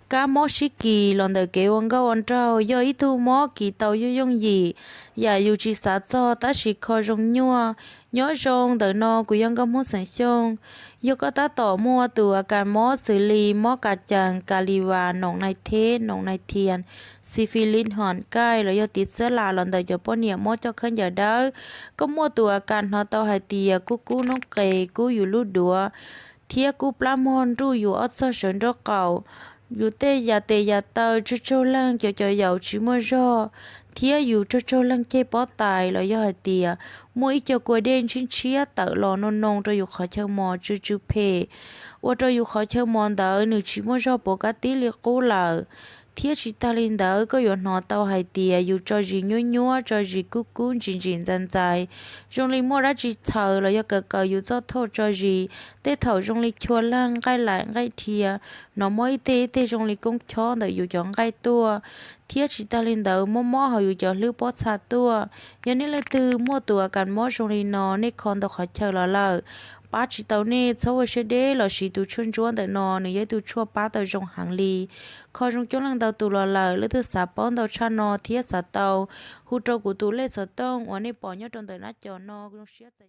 Kab mob sib kis los ntawm kev ua nkauj ua nraug yog ib tug mob kis tau yooj yooj yim, yam yus tsis xav txog tab sis kho zoo nyuaj. Nyob zoo, ntawm no kuv yog nkauj Hmoob xeem Xyooj. Yog koj tab tom muaj tus a kas mob xws li mob kas cas, kas li vas, noom nai theb, noom nai thias, xi fi lis, hom kaij los yog tiv txwb las los ntawm cov poj niam mob coj khaub ncaws dawb, koj muaj tus a kas hnov tau hais tias kub kub noob qes, kub yus lub duav, thiab kub plab mog nruj yus ob txog sawv nraub qaum, yus tej yam tes yam taw tsaug tsaug leeg, cov cov yaum tsis muaj zog, thiab yus tsaug tsaug leeg ceg pob tais los yog hais tias muaj ib co kua dej ntshiab ntshiab tawm los noo noo rau yus qhov chaw mos tsw tsw phem, ua rau yus qhov chaw mos ntawd nws tsis muaj zog puv kab tib li qub lawm. Thiab tsis tag li ntawd, koj yuav hnov tau hais tias yus tso zis nyuab nyuab, tso zis kub kub ntsim ntsim ntxais ntxais, zoo li muaj dab tsi txhaws los yog kaws kaws yus txoj thauj tso zis. Tej thaum zoo li chua leeg, nqaij laim nqaij dhia, hnov mob ib teg ib teg zoo li koob chob ntawm yus cov nqaij tuaj. Thiab tsis tag li ntawd, mob mob hauv yus cov hlwb pob txha tuaj. Yog nej leej twg muaj tus a kas mob zoo li no, nej kho ntau qhov chaw los lawm, pab tsis tau nej, txhob ua siab deb los siv tus tshuaj ntsuab ntawm no, nws yog ib tus tshuaj pab tau zoo heev li. Kho zoo coob leej ntau tus los lawm, leej twg xav paub ntau tshaj no thiab xav tau, hu rau kuv tus lej xov tooj uas nej pom nyob rau ntawm nab cov no, zoo siab txais